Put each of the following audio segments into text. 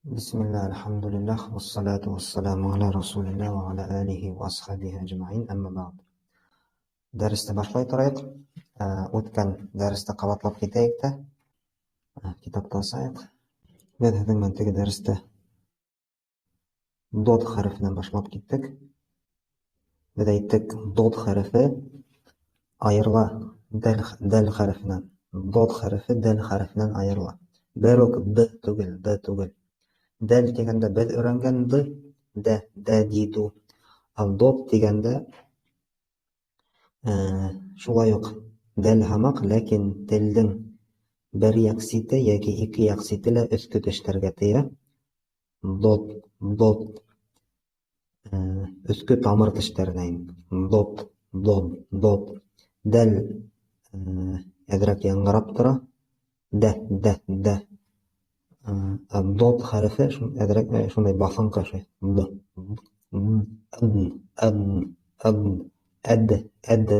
Бисмилла, әлхәмдүлилләһ, вассалату вассаламу аля расулилла ва аля алихи ва асхабихи әжмәин, әммә бәғд. Дәресте башлай торайыҡ. Үткән дәресте ҡабатлап китәйек тә, китапты асайыҡ. Беҙ һеҙҙең менән теге дәрестә дод хәрефенән башлап киттек. Беҙ әйттек, дод хәрефе айырыла дәл хәрефенән. Дод хәрефе дәл хәрефенән айырыла. Бер үк д түгел, д түгел. Дәл тигәндә беҙ өйрәнгән д, дә, дә, ди, ду. Ә дод тигәндә шулай уҡ дәл һымаҡ, ләкин телдең бер яҡ сите йәки ике яҡ сите лә өҫкө тештәргә тейә. Дод, дод. Өҫкө тамыр тештәренә инде. Дод, дод, дод. Дәл әҙерәк яңғырап тора. Дә, дә, дә. Ә дод хәрефе әҙерәк шундай баҫынҡы шулай. Д, д, д, д, әд, әд.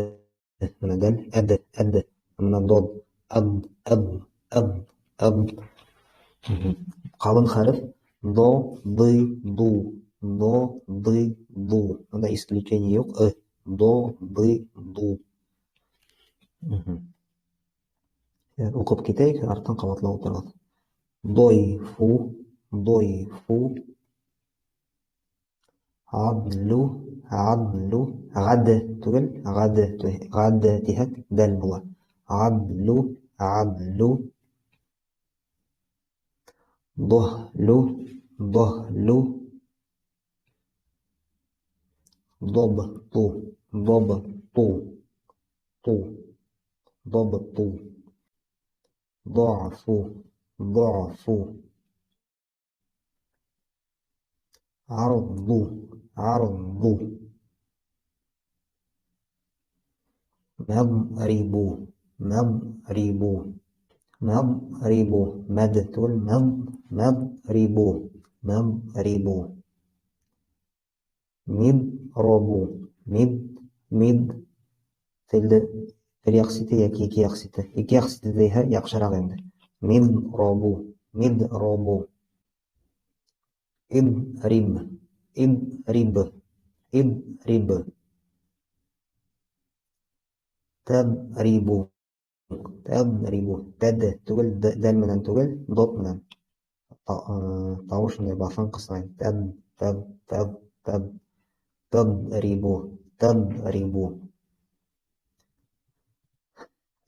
Бына дәл, әд, әд. Бына дод, ад, ад, ад, ад. Ҡалын хәреф до, ды, ду. До, ды, ду. Бында исключение юҡ. Ы. До, ды, ду. Уҡып китәйек, арттан ҡабатлап ултырығыҙ. Дойфу, дойфу. Адлю, адлю. Ғәд түгел, ғәд, ғәд тиһәк, дәл була. Адлю, адлю. Доһлю, доһлю. Добту, добту. Ту, добту. Доғфу, доғфу. Арҙу, арҙу. Мәҙрибу, мәҙрибу. Мәҙрибу, мәҙ түгел, мәҙ, мәҙрибу, мәҙрибу. Миҙробу, миҙ, миҙ. Телде бер яҡ сите йәки ике яҡ сите. Ике яҡ сите тейһә яҡшыраҡ инде. Миҙробу, миҙробу. Иҙриб, иҙриб, иҙриб. Тәҙрибу, тәҙрибу. Тәд түгел, дәл менән түгел, дод менән. Тауыш шундай баҫынҡы сығай. Тәд, тәд, тәд, тәд. Тәҙрибу, тәҙрибу.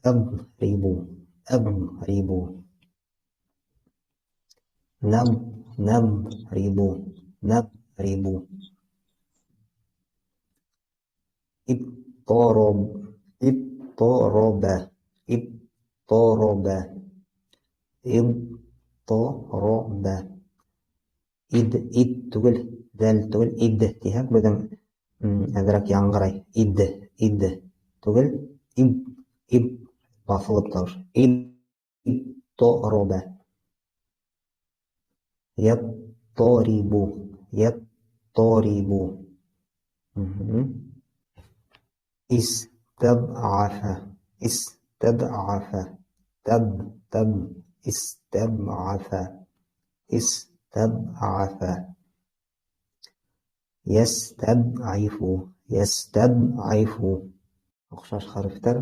Әҙрибу, әҙрибу. Нәҙ, нәҙрибу, нәҙрибу. Иттороb, итторобә, итторобә. Итторобә. Ид, ид түгел, дәл түгел, ид тиһәк, беҙҙең әҙерәк яңғырай. Ид, ид түгел, ид, ид баҫылып тауыш. Итторобә. Ятторибу, ятторибу. Истәҙғәфә, истәҙғәфә. Тәҙ, тәҙ, истәҙғәфә, истәҙғәфә. Йәстәҙғифу, йәстәҙғифу. Оҡшаш хәрефтәр.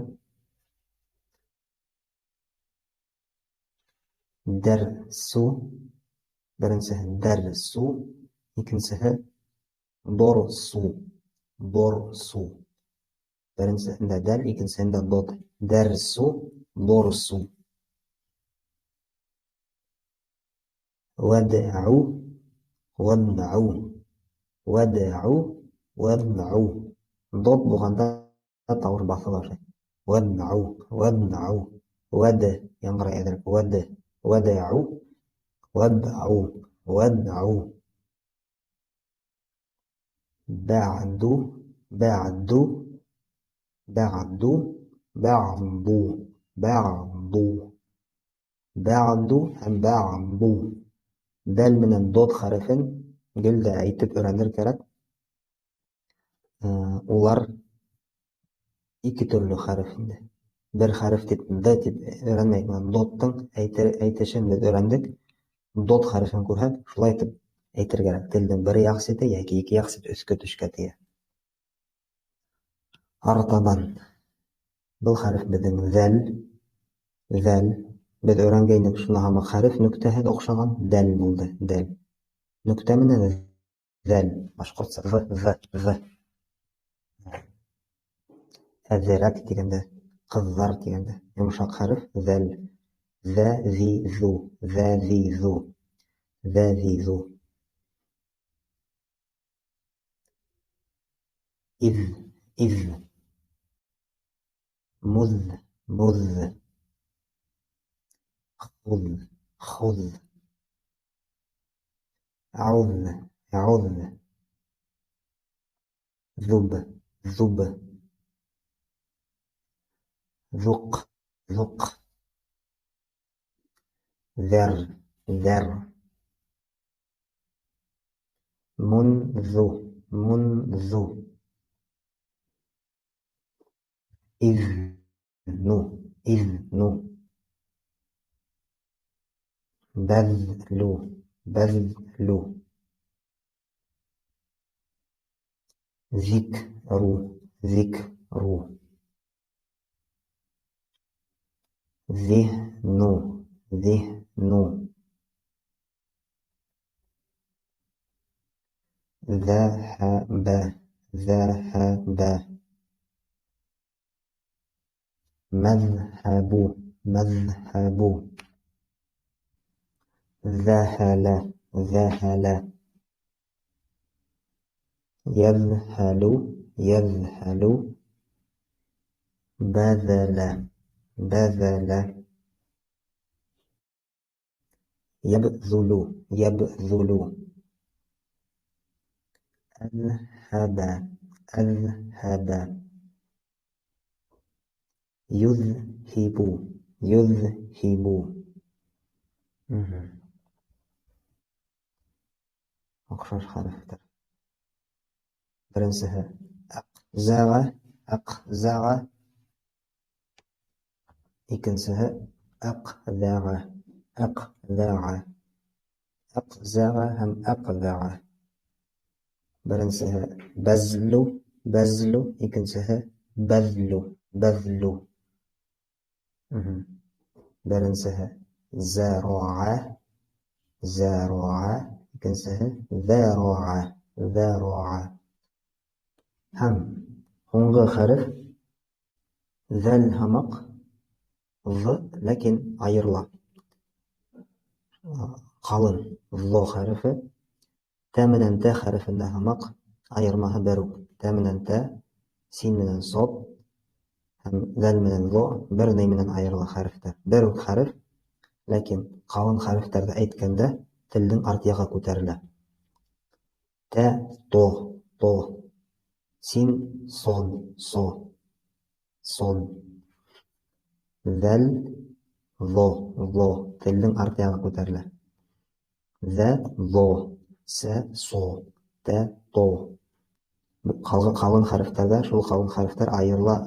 Дәрсу, беренсеһе дәрсу, икенсеһе дорсу, дорсу. Беренсеһендә дәл, икенсеһендә дод. Дәрсу, дорсу. Вәдғү, вәдғү. Вәдғү, вәдғү. Дод булғанда тауыш баҫыла шулай. Вәдғү, вәдғү. Вәд яңғырай әҙерәк. Вәд, вәдғү, вәдғү, вәдғү. Бәғду, бәғду, бәғду, бәғду, бәғду. Бәғду һәм бәғду. Дәл менән дод хәрефен гел дә әйтеп өйрәнер кәрәк. Улар ике төрлө хәреф инде. Бер хәреф тип, д тип өйрәнмәйек. Бына додтың әйтешен беҙ өйрәндек. Дот хәрефен күрһәк, шулай итеп әйтергә кәрәк. Телдең бер яҡ сите йәки ике яҡ сите өҫкә төшкә тейә. Артабан был хәреф беҙҙең ҙәл, ҙәл. Беҙ өйрәнгәйнек, шуны һамаҡ хәреф нөктәһе оҡшаған дәл булды, дәл. Нөктә менән ҙәл, башҡортса в, в, в. Әҙерәк тигәндә, ҡыҙҙар тигәндә йомшаҡ хәреф ҙәл. Ҙә, ҙи, ҙу, ҙә, ҙи, ҙу, ҙә, ҙи, ҙу. Иҙ, иҙ. Муҙ, муҙ. Хуҙ, хуҙ. Ауҙ, ауҙ. Ҙуб, ҙуб. Ҙуҡ, ҙуҡ. Ҙәр, ҙәр. Мунҙу, мунҙу. Иҙну, иҙну. Бәҙлү, бәҙлү. Зикру, зикру. Зиһну, зиһну. Ҙәһәбә, ҙәһәбә. Мәҙһәбу, мәҙһәбу. Ҙәһәлә, ҙәһәлә. Йәҙһәлү, йәҙһәлү. Бәҙәлә, бәҙәлә. Йәбҙүлү, йәбҙүлү. Әҙһәбә, әҙһәбә. Юҙһибу, юҙһибу. Оҡшаш хәрефтәр. Беренсеһе аҡзәғә, аҡзәғә. Икенсеһе аҡҙәғә, аҡҙәғә. Аҡзәғә һәм аҡҙәғә. Беренсеһе бәзлү, бәзлү, икенсеһе бәҙлү, бәҙлү. Беренсеһе зәроғә, зәроғә, икенсеһе ҙәроғә, ҙәроғә. Һәм һуңғы хәреф ҙәл һымаҡ ҙ, ләкин айырыла. Ҡалын ҙо хәрефе тә менән тә хәрефендә һымаҡ айырмаһы бер үк. Тә менән тә, син менән сод һәм ҙәл менән ҙо бер ни менән айырыла хәрефтәр. Бер үк хәреф, ләкин ҡалын хәрефтәрҙе әйткәндә телдең арт яғы күтәрелә. Тә, то, то. Син, сод, со. Сод. Ҙәл, ҙо, ҙо. Телдең арт яғы күтәрелә. Ҙә, ҙо. Сә, со. Тә, то. Ҡалын хәрефтәрҙә шул ҡалын хәрефтәр айырыла,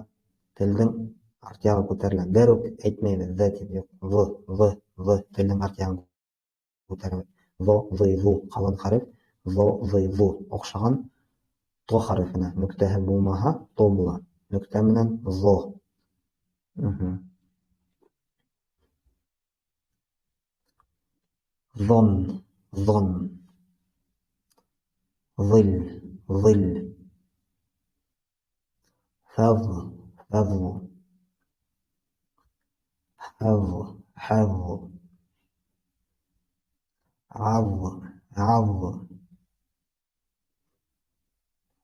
телдең арт яғы күтәрелә. Бер үк әйтмәйбеҙ ҙ тип, юҡ. В, в, в телдең арт яғын күтәрәбеҙ. Ҙо, ҙы, ҙу ҡалын хәреф, ҙо, ҙы, ҙу оҡшаған то хәрефенә. Нөктәһе булмаһа, то була. Нөктә менән ҙо. Ҙон, ҙон. Ҙыл, ҙыл. Фәҙ, фәҙ. Хәҙ, хәҙ. Ғаҙ, ғаҙ.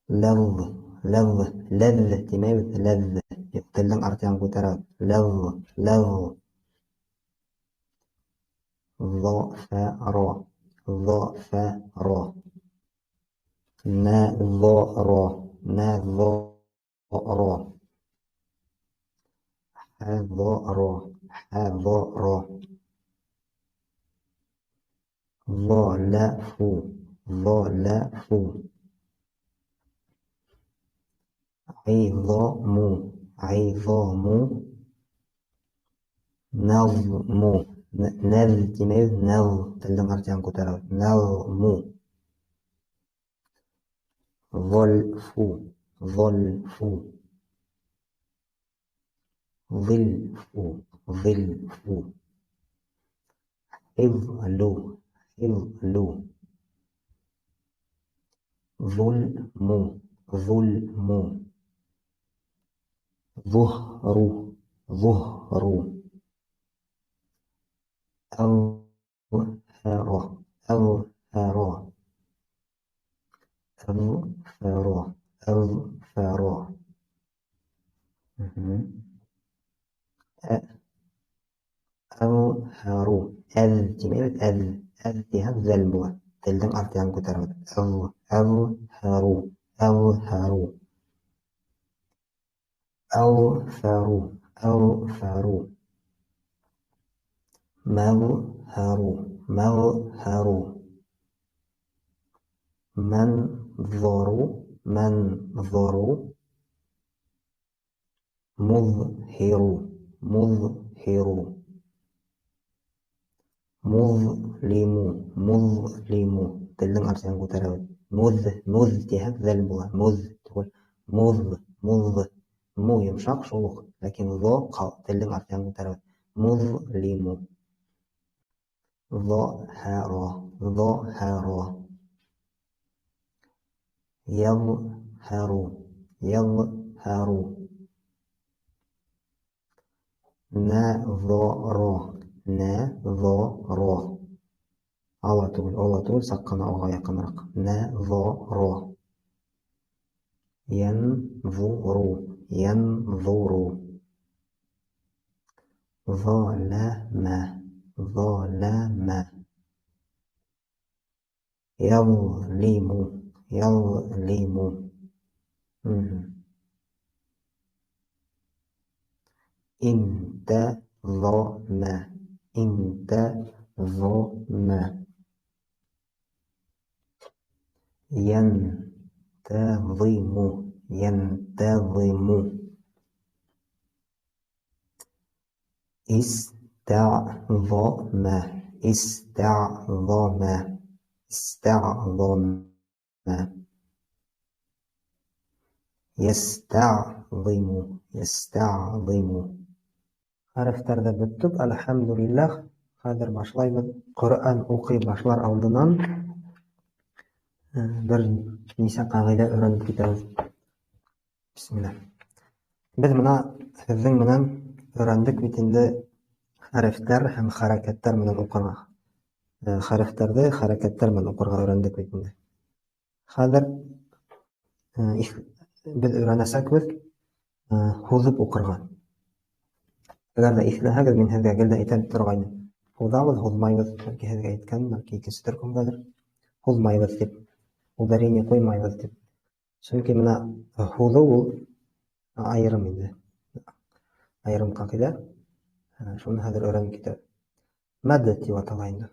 Ләҙ, ләҙ, ләҙ тимәйбеҙ, ләҙ. Юҡ, телдең арт яғын күтәрәбеҙ. Ләҙ, ләҙ. Ҙо, фә, ро. Ҙо, фә, ро. Нә, ҙо, ро. Нә, ҙо, ро. Хә, ҙо, ро. Хә, ҙо, ро. Ҙо, лә, фу. Ҙо, лә, фу. Ғи, ҙо, му. Ғи, ҙо, му. Нәҙ, му. Нәҙ тимәйбеҙ, нәл, телдең арт яғын күтәрәбеҙ. Нәл-му. Зол-фу, зол-фу. Зил-фу, зил-фу. Хиҙ-лү, хиҙ-лү. Зул-му, зул-му. Зуһ-ру, зуһ-ру. Әҙ-һә-ро, әҙ-һә-ро. Әҙ-фә-ро, әҙ-фә-ро. Әҙ-һәру, әҙ тимәйбеҙ, әҙ, әҙ тиһәң зәл була. Телдең арт яғын күтәрәбеҙ. Әҙ-һәру, әҙ-һәру. Әл-фәру, әл-фәру. Мәҙ-һәру, мәҙ-һәру. Мән-ҙору, мән-ҙору. Муҙ-һиру, муҙ-һиру. Муҙ-лиму, муҙ-лиму. Телдең арт яғын күтәрәбеҙ. Муҙ, муҙ тиһәң зәл була. Муҙ түгел. Муҙ, муҙ. Му йомшаҡ шул уҡ, ләкин зо телдең арт яғын күтәрәбеҙ. Муҙ-лиму. Зо-һә-ро, зо-һә-ро. Йәҙ-һәру, йәҙ-һәру. Нә-ҙо-ро, нә-ҙо-ро. Ала түгел, ола түгел, саҡ ҡына оға яҡыныраҡ. Нә-ҙо-ро. Йән-ҙу-ру, йән-ҙу-ру. Ҙо-лә-мә, ҙо-лә-мә. Йәҙ-лиму, йәҙ-лиму. Интә-ҙо-мә, интә-ҙо-мә. Йән-тә-ҙи-му, йән-тә-ҙи-му. Ис-тә-ҙо-мә, ис-тә-ҙо-мә, истәғҙо-мә. Йәстәғҙиму, йәстәғҙиму. Хәрефтәрҙе бөттөк, әлхәмдүлилләһ. Хәҙер башлайбыҙ. Ҡөрьән уҡый башлар алдынан бер нисә ҡағиҙә өйрәнеп китәбеҙ. Бисмилла. Беҙ бына һеҙҙең менән өйрәндек бит инде хәрефтәр һәм хәрәкәттәр менән уҡырға. Хәрефтәрҙе хәрәкәттәр менән уҡырға өйрәндек бит инде. Хәҙер беҙ өйрәнәсәкбеҙ һуҙып уҡырға. Әгәр ҙә иҫләһәгеҙ, мин һеҙгә гел дә әйтә торғайным. Һуҙабыҙ, һуҙмайбыҙ. Бәлки һеҙгә әйткән, бәлки икенсе төркөмгәлер. Һуҙмайбыҙ тип, ударение ҡуймайбыҙ тип. Сөнки бына һуҙыу ул айырым инде. Айырым ҡағиҙә. Шуны хәҙер өйрәнеп китәбеҙ. Мәд тип атала инде.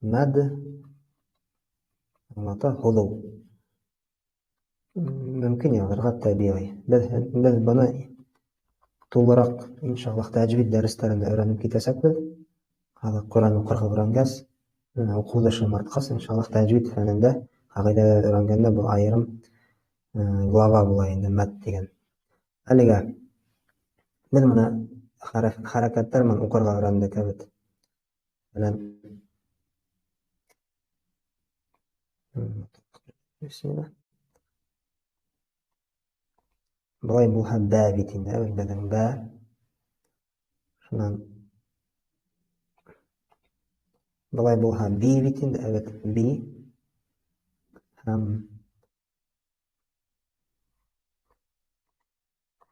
Мәд аңлата һуҙыу. Мөмкин яҙырға тәбиғи. Беҙ быны тулыраҡ иншаллаһ тәжвид дәрестәрендә өйрәнеп китәсәкбеҙ. Хәҙер Ҡөрьән уҡырға өйрәнгәс, уҡыуҙы шымартҡас, иншаллаһ тәжвид фәнендә ҡағиҙәләр өйрәнгәндә был айырым глава була инде мәд тигән. Әлегә беҙ бына хәрәкәттәр менән уҡырға өйрәндек бит. Мәҫәлән, бисмилла. Былай булһа бә бит инде, ә беҙҙең бә. Шунан былай булһа би бит инде, ә бит би. Һәм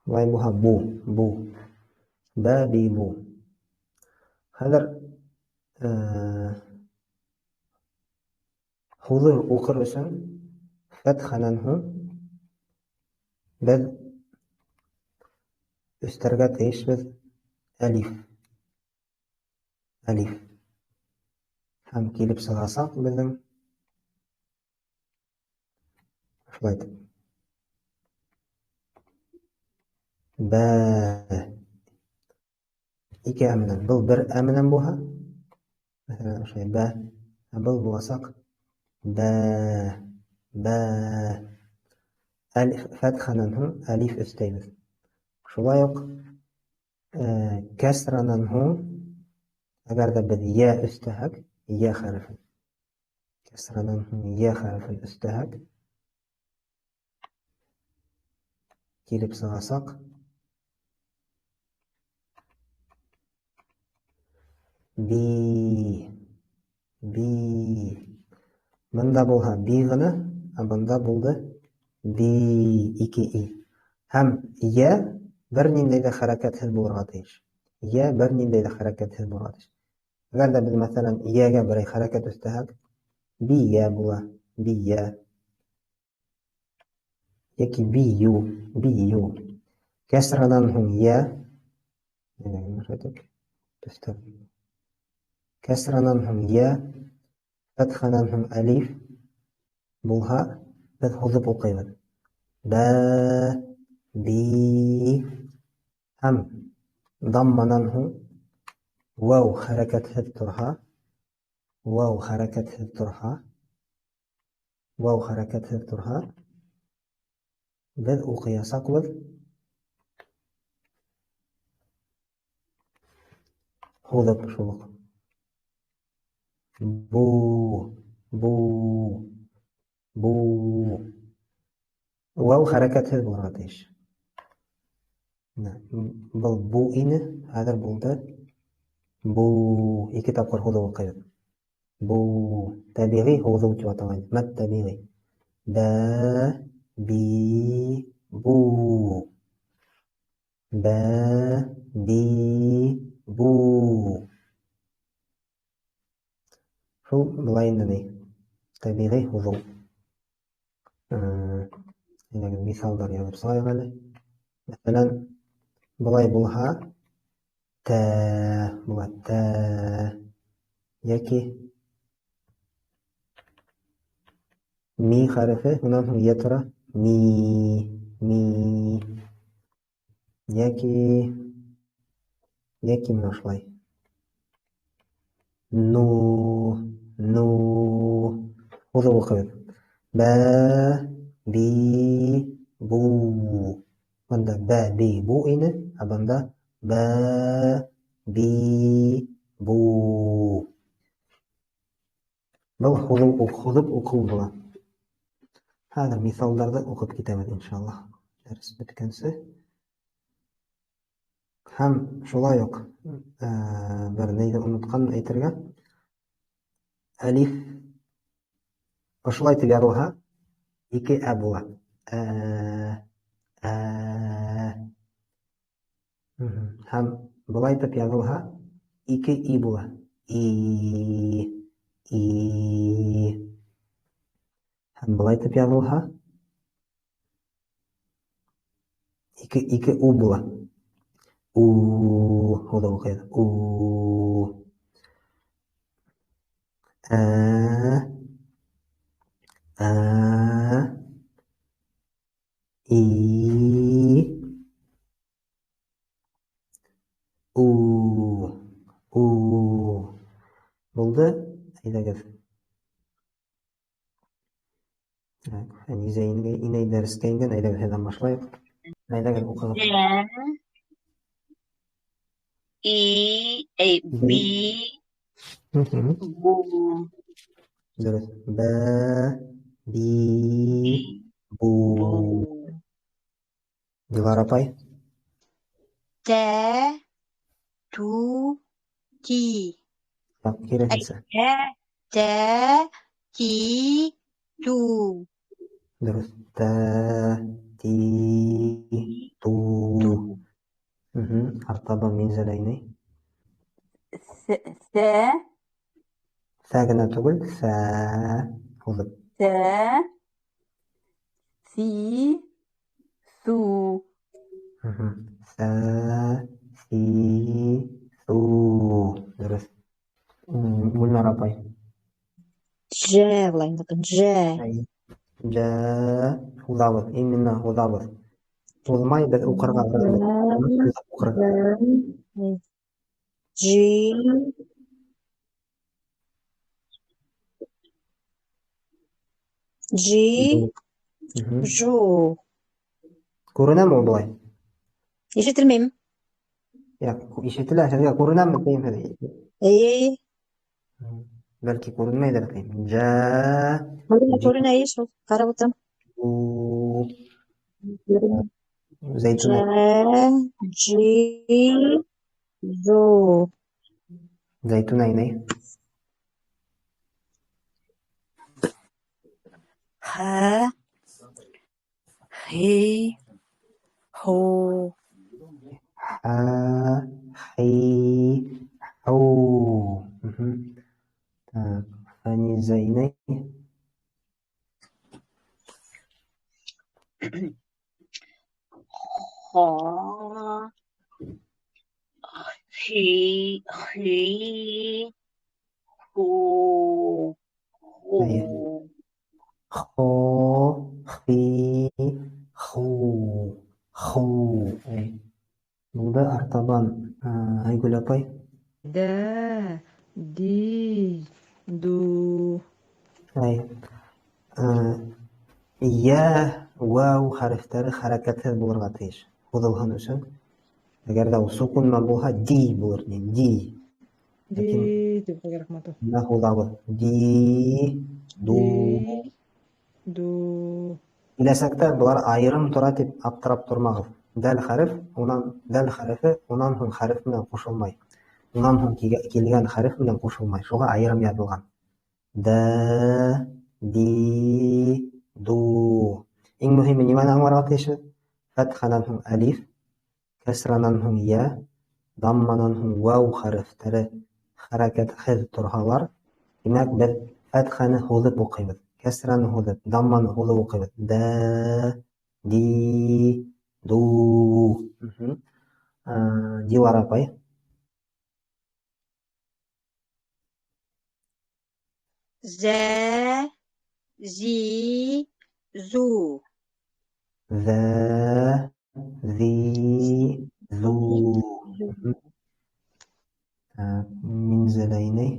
былай булһа бу, бу. Бә, би, бу. Хәҙер һуҙып уҡыр өсөн фәтхәнән һуң беҙ өҫтәргә тейешбеҙ әлиф. Әлиф. Һәм килеп сығасаҡ беҙҙең шулай итеп. Бә. Ике ә менән. Был бер ә менән булһа, мәҫәлән, ошолай бә, ә был буласаҡ бә, бә. Әлиф, фәтханан һуң әлиф өҫтәйбеҙ. Шулай уҡ кәсранан һуң, әгәр ҙә беҙ йә өҫтәһәк, йә хәрефен, кәсранан һуң йә хәрефен өҫтәһәк, килеп сығасаҡ би, би. Бында булһа би ғына, ә бында булды би, ике и. Һәм йә бер ниндәй ҙә хәрәкәтһеҙ булырға тейеш. Йә бер ниндәй ҙә хәрәкәтһеҙ булырға тейеш. Әгәр ҙә беҙ, мәҫәлән, йәгә берәй хәрәкәт өҫтәһәк, бийә була, бийә. Йәки бийү, бийү. Кәсранан һуң йә, кәсранан һуң йә, фәтханан һуң әлиф булһа, беҙ һуҙып уҡыйбыҙ. Бә, би. Һәм дамманан һуң вау хәрәкәтһеҙ торһа, вау хәрәкәтһеҙ торһа, вау хәрәкәтһеҙ торһа, беҙ уҡыясаҡбыҙ һуҙып шул уҡ. Бу, бу, бу. Вау хәрәкәтһеҙ булырға тейеш. Был бу ине, хәҙер булды бу. Ике тапҡыр һуҙып уҡыйбыҙ. Бу тәбиғи һуҙыу тип атала. Мәд тәбиғи. Бә, би, бу. Бә, би, бу. Шул былай инде ни. Тәбиғи һуҙыу. Миҫалдар яҙып сығайыҡ әле. Мәҫәлән, былай булһа, тә була, тә, йәки ми хәрефе, унан һуң йә тора, ми, ми, йәки, йәки менә ошолай. Ну, ну, һуҙып уҡыйбыҙ. Бә, би, бу. Бында бә, би, бу ине, ә бында бә, би, бу. Был һуҙып уҡыу була. Хәҙер миҫалдарҙы уҡып китәбеҙ, иншаллаһ, дәрес бөткәнсе. Һәм шулай уҡ бер нейҙе онотҡанмын әйтергә. Әлиф ошолай тип яҙылһа, ике ә була. Ә, ә. Һәм былай итеп яҙылһа, ике и була. И, и. Һәм былай итеп яҙылһа, ике у була. У, һуҙып уҡыйбыҙ. У. Ә, ә, и, у, у. Булды, әйҙәгеҙ. Әнизә инәй дәрескә ингән, әйҙәгеҙ һеҙҙән башлайыҡ. Әйҙәгеҙ уҡығыҙ. И, A, B, бу. Дөрөҫ. Б, Би, бу. Дилара апай. Тә, ту, ти. Так, киреһенсә. Тә, тә, ти, ту. Дөрөҫ. Тә, ти, ту. Артабан Минзәлә инәй. Ҫә. Ҫә генә түгел, ҫә һуҙып. Ҫә, ҫи, ҫу. Ҫә, ҫи, ҫу. Дөрөҫ. Гөлнар апай. Джә була инде, джә. Джә. Һуҙабыҙ, именно һуҙабыҙ. Һуҙмай беҙ уҡырға өйрәнбеҙ. Джи. Джи. Жу. Күренәме ул былай? Ишетелмәйме? Юҡ, ишетелә, һеҙгә күренәме тием һеҙ? Эйе. Бәлки күренмәйҙер тием. Жә. Күренә, күренә, эйе шул. Ҡарап ултырам. Зәйтүнә. Жә, джи, жу. Зәйтүнә инәй. Хә, хи, ху. Хә, хи, ху. Так, Фәнизә инәй. Ха, хи, хи, ху, ху. Хо, хи, ху, ху. Булды, артабан Айгөл апай. Дә, ди, ду. Әй. Йә, вау хәрефтәре хәрәкәтһеҙ булырға тейеш. Һуҙылһын өсөн. Әгәр ҙә ул суҡун менән булһа, ди булыр ине, ди. Ди тип кәрәк матур. Бына һуҙабыҙ. Ди, ду. Ду. Киләсәктә былар айырым тора тип аптырап тормағыҙ. Дәл хәреф, унан дәл хәрефе, унан һуң хәреф менән ҡушылмай. Унан һуң килгән хәреф менән ҡушылмай. Шуға айырым яҙылған. Дә, ди, ду. Иң мөһиме нимәне аңларға тейешбеҙ? Фәтхәнән һуң әлиф, кәсранан һуң йә, дамманан һуң вау хәрефтәре хәрәкәтһеҙ торһалар, тимәк, беҙ фәтхәне һуҙып уҡыйбыҙ, кәсраны һуҙып, дамманы һуҙып уҡыйбыҙ. Дә, ди, ду. Дилара апай. Зә, зи, зу. Зә, зи, зу. Так, Минзәлә инәй.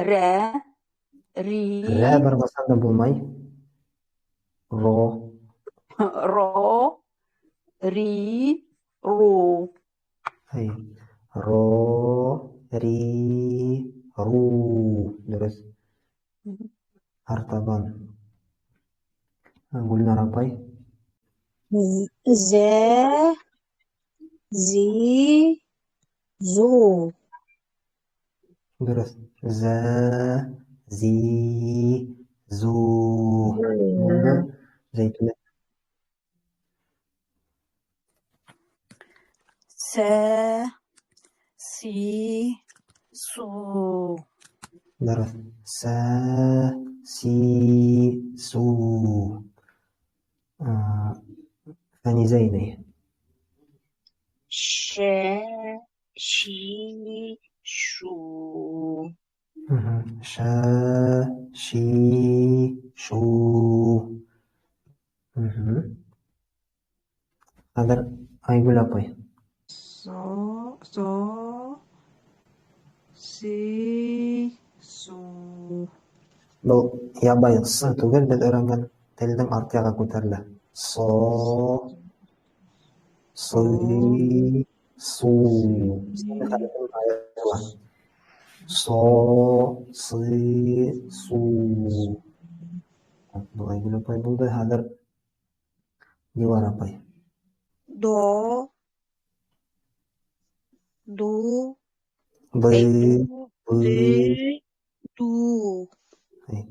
Рә, ри. Рә бер ҡасан да булмай. Ро. Ро, ри, ру. Әй. Ро, ри, ру. Дөрөҫ. Артабан. Гөлнар апай. Зә, зи, зу. Дөрөҫ. Зә, зи, зу. Булды. Зәйтүнә. Сә, си, су. Дөрөҫ. Сә, си, су. Фәнизә инәй. Шә, ши, шу. Шә, ши, шу. Хәҙер Айгөл апай. Со, со, си, су. Был ябай с түгел, беҙ өйрәнгән телдең арт яғы күтәрелә. Со, сы, су. Со, сы, су. Был Айгөл апай булды. Хәҙер Дилара апай. До, ду, Ды, бы. Ду.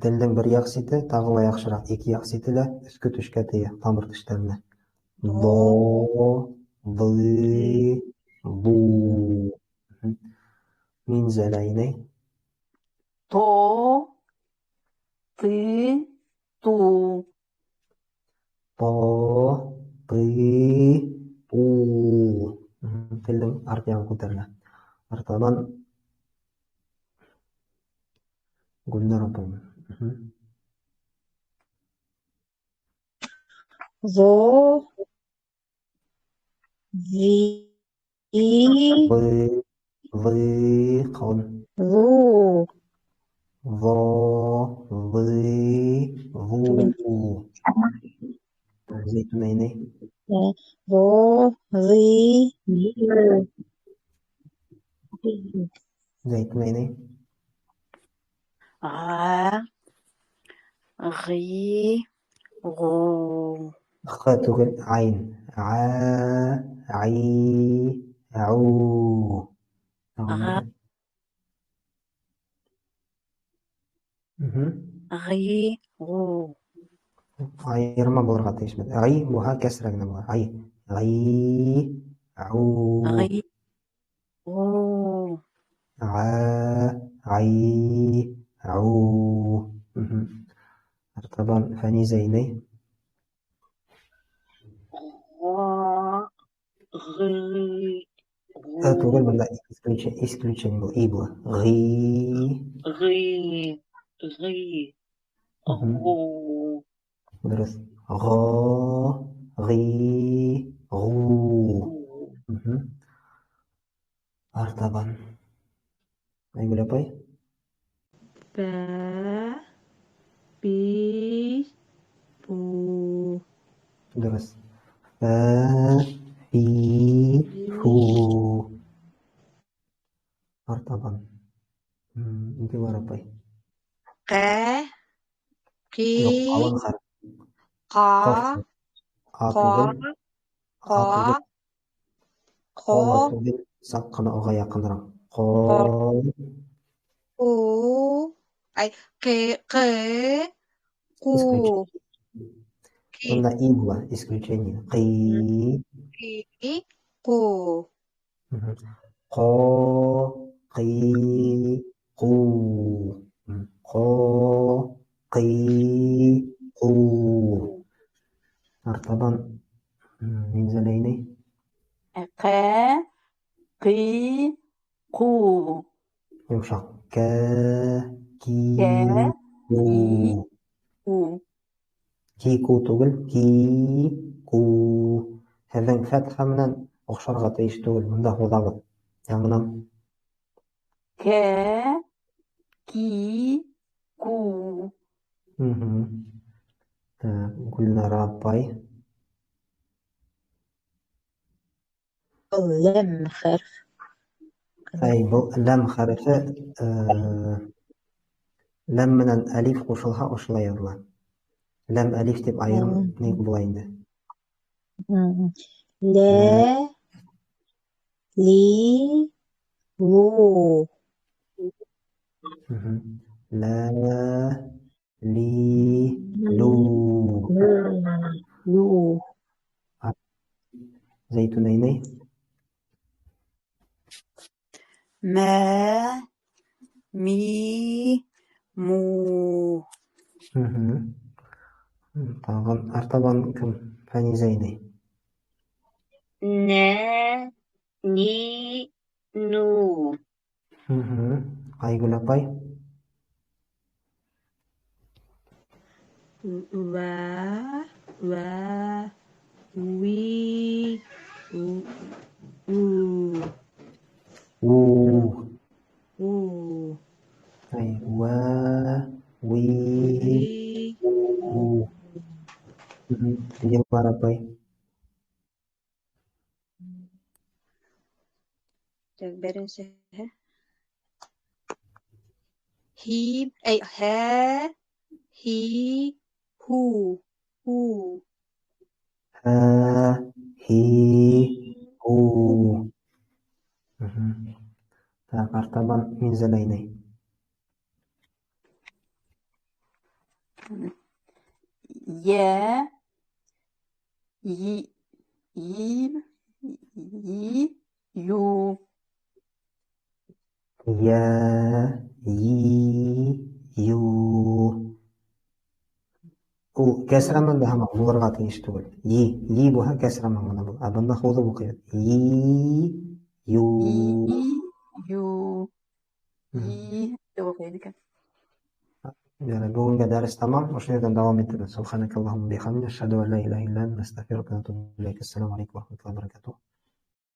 Телдең бер яҡ сите тағы ла яҡшыраҡ, ике яҡ сите лә өҫкө тешкә тейә, тамыр тештәренә. До, ды, ду. Минзәлә инәй. То, ты, ту. То, ты, ту. Телдең арт яғы күтәрелә. Артабан Гөлнар апай. Во, Ви. Вы, вы, ҡалын. Ву. Во, вы, ву. Зәйтүнә инәй. Во, вы, вю. Зәйтүнә инәй. Ға, ғи, ғу. Х түгел, айн. Ә, ғи, ғу. Ға, ғи, ғу. Айырма булырға тейеш. Ғи булһа кәсрә генә була. Ғи, ғи, ғу. Ғи, ғу. Ә, ғи, ғу. Артабан Фәнизә инәй. Ға, ғи, Ә ғу. Түгел, бында исключение был, и була. Ғи. Ғи, ғи, ғу. Дөрөҫ. Ғо, ғи, ғу. Артабан. Айгөл апай. Бә, би, бу. Дөрөҫ. Бә, би, бу. Артабан. Дилар апай. Ҡә, ҡи, Юҡ, ҡалын хәреф. ҡа, Ҡаф. А ҡа, түгел. ҡа, А түгел. ҡо, Ҡо түгел. Саҡ ҡына уға яҡыныраҡ. Ҡо. ҡу, ай, ҡи, ҡы, ҡу. Исключение. Ҡи. Бында и була, исключение. Ҡи. Ҡи, ҡу. Ҡо, ҡи, ҡу. Ҡо, ҡи, ҡу. Артабан Минзәлә инәй. Ҡә, ҡи, ҡу. Йомшаҡ. Кә, ки, Кә, ку. ки, ку. Ки, ку түгел, ки, ку. Һеҙҙең фәтхә менән оҡшарға тейеш түгел, бында һуҙабыҙ. Яңынан. Кә, ки, ку. Гөлнара апай. Ләм хәреф. Әй, был ләм хәрефе, ләм менән әлиф ҡушылһа, ошолай яҙыла. Ләм әлиф тип айырым ни була инде. Лә, ли, лу. Лә, ли, лу. Лу. Зәйтүнә инәй. Мә, ми, му. Тағын артабан кем? Фәнизә инәй. Нә, ни, ну. Айгөл апай. Вә, вә, ви, у, у. У. У. Ай, вә, ви, Ви. у. Дилар апай. Так, беренсеһе. Һи, әй, һә, һи, һу, һу. Һә, һи, һу. Так, артабан Минзәлә инәй. Йә, йи, йи, йи, ю. Йә, йи, ю. Ул кәсрә менән дә һаман булырға тейеш түгел. Йи, йи булһа кәсрә менән генә була. Ә бында һуҙып уҡыйбыҙ. Йи, ю. Йи, ю. Йи, тип уҡыйҙы икән. Ярай, бөгөнгә дәрес тамам. Ошо ерҙән дауам итербеҙ. Субханакаллахумма бихамдика, ашһаду ан ла илаһа илля анта, астағфирука ва атубу иләйк. Ассаламу алейкум ва рахматуллахи ва баракатуһ.